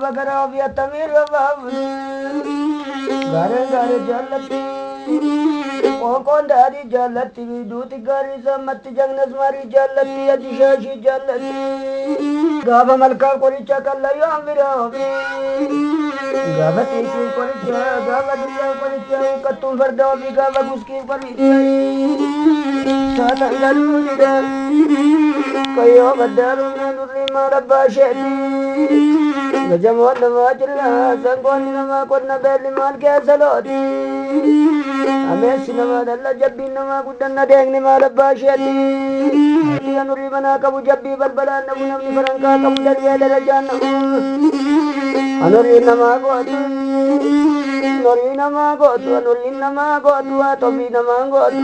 Garaa fi attamii rafaafu gaareen gaaree jaallatti qoonqoon daadhii jaallatti duuti gaarii sammatti jagnas marii jaallatti ati shaashii jaallatti gaafa malkaa qoricha kallayyoon biroo gaafa xiiqii qoricha gaafa dullaan qoricha huqqattuun farda ofii gaafa guskii qoricha saatan galuu dida kayyoo baddaaluun durri maal abbaa isheeti gajamoon namaa jira sangoonni namaa qonna beelli maal keessa looti ameessi namaa dalla jabbiin namaa guddanna deegni maal abbaa isheeti nurii manaa qabu jabbii balbalaan namu namni farankaa qabu darbee darajaan namu anurii namaa gootu norii namaa gootu anuriin namaa gootu haa tobii namaa gootu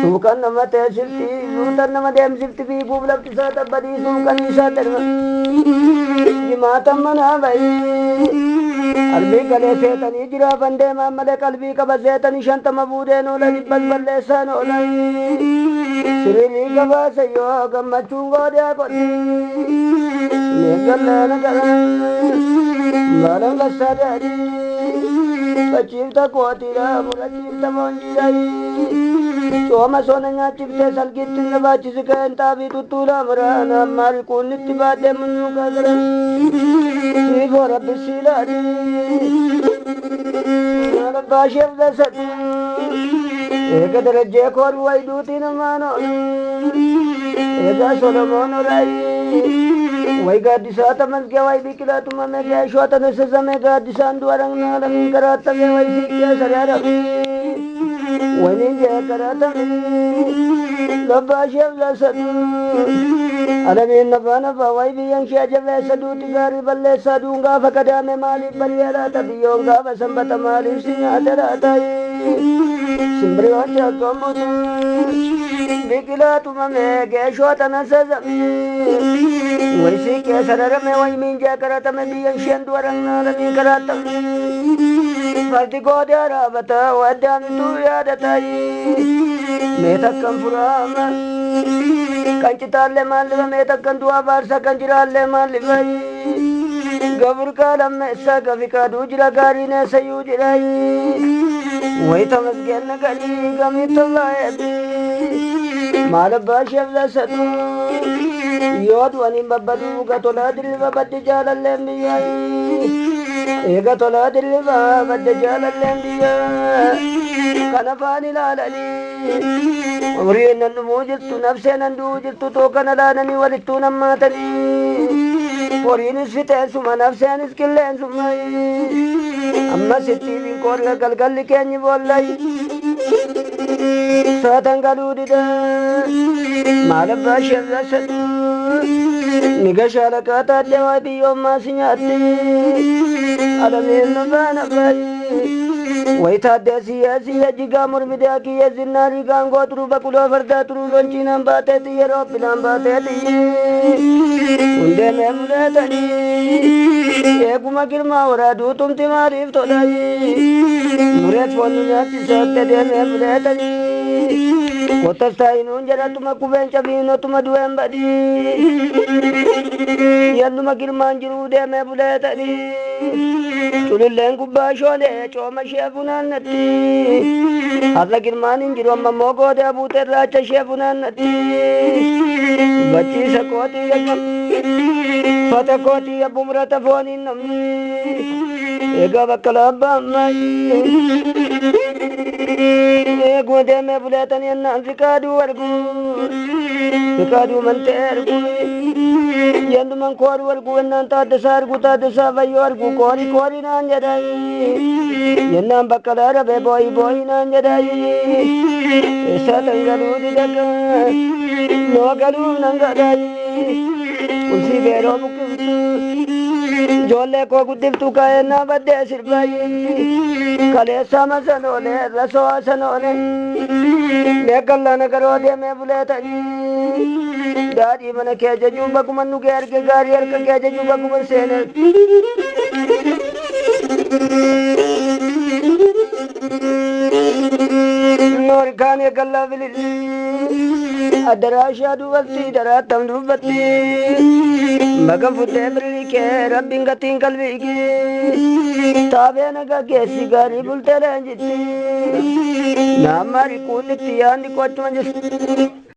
suuqan nama teessifti suutan nama deemsifti fiiguuf lafti isaa tabbadii suuqan isaa darba jimaata manaa bayi qalbii galee seetanii jiraafan deemaan malee qalbii qaba seetanii 50 fuudheen oola dhibbas balleessaan oola siriirii gabaasa yoo gammachuun goodee qotti meeqallaana gara maalan gassaa daadhii fachiifta kootiidha murachiifta foonjiidha cooma soona nyaachiftee salgiitti na baachisi ka'een xaafii tuttuulaa muraan ammaa riquunnitti baadhee munyuuqaa gara siifoo rabbi siilaadhi abbaa isheef dasatu eega darajjee kooruu wayiduutii namaan oolu eegaa solomoon olayi way gaaddisaa tamasgee way biqilaa tumame geeshoo tanasasame gaaddisaan du'a dhagnaa lamiin karaatame way siiqqee saraarame waniin jee karaatame labbaa isheef lasatu alamiin nafaa nafaa way biyyan ishee jabeessa duuti gaarii balleessaa duun gaafa kadaame maaliif bari'ee laata biyyoon gaafa sanbata maaliif si nyaate laata simbiriyoon caakkoon butu biqilaa tumame geeshoo tanasasame way siiqqee sararame way miinjaa karatame biyyan isheen du'a dhagnaa lamiin karaatame fardi goodaa raabata waddaamtuu yaadatayi mee takkan furaama kan citaallee maal dhiba mee takkan du'aa baarsa kan jiraallee maal dhibayi gaburkaa lammeessaa gafiqaaduu jira gaariin eessayyuu jirayi way tamasgeen nagarii gamittallaa eebbi maal abbaa isheef lasatu yoo du'aniin babbaduu gatolaa dirriba baddi jaalalleen biyyayi eega tolaa dirriba badde jaalalleen biyyaa kan afaan ilaalanii umriin nan dhumuu jirtu nafsee nan du'uu jirtu too kana laalanii walittuu nammaatanii horiinis fixeensuma nafseenis qilleensuma amma sittiif hin qorre galgalli keenyi boollayi saatan galuu dida maal abbaa isheef lasatu ni gashaalaqaa taaddee waa biyyoommaa si nyaatti alamiin nafaa nafaayi way taaddee siyyee siyye jigaa mormidee kiyyee zinnaarii gaangoo turuu baquloo fardaa turuu lonchiinaan baatee xiyye roobbilaan baatee xiyye hundee mee fuleetanii eeguma girmaa waraaduu tumti maaliif tolayi mureet foon nu nyaachisatte deemee fuleetanii kottas taayinuun jedhatuma qubeen cabiinotuma du'een badii yalluma girmaan jiruu deemee fuleetanii cululleen gubbaa shoonee cooma ishee funaannatti har'a girmaan hin jiru amma immoo goodaa buutee raacha ishee funaannatti bachiisa kootii yakka fata kootii abbu murata fooniin namni eegaa bakka laabbaa ammayi eeguma deemee buleetanii ennaan fiqaaduu argu fiqaaduu mantee argu yenduman kooruu argu ennaan taaddasaa argu taaddasaa fayyoo argu koori koori naan jedhayi yennaan bakka laarabe booyi booyi naan jedhayi eessaa tangaluu didaka noo galuu nan gadhayi ulfii beeroo buqqiftu ijoollee koo guddiftu ka'eennaa baddee sirbayi kaleessaa masanoole rasoo asanoole meeqallaana garoo deemee buleetanii daadhii mana kee jechuun bakkuma nu kee arge gaarii harka kee jechuun bakkuma seene. Barkaan eegallaa bililli addaraashaa dubartii daraattam dubbatti magan futtee birriikee rabbiin gatiin qalbiikee taabee nagaa keessi gaarii bultee leenjitti naammaa riquun itti yaadni qochuma jirti.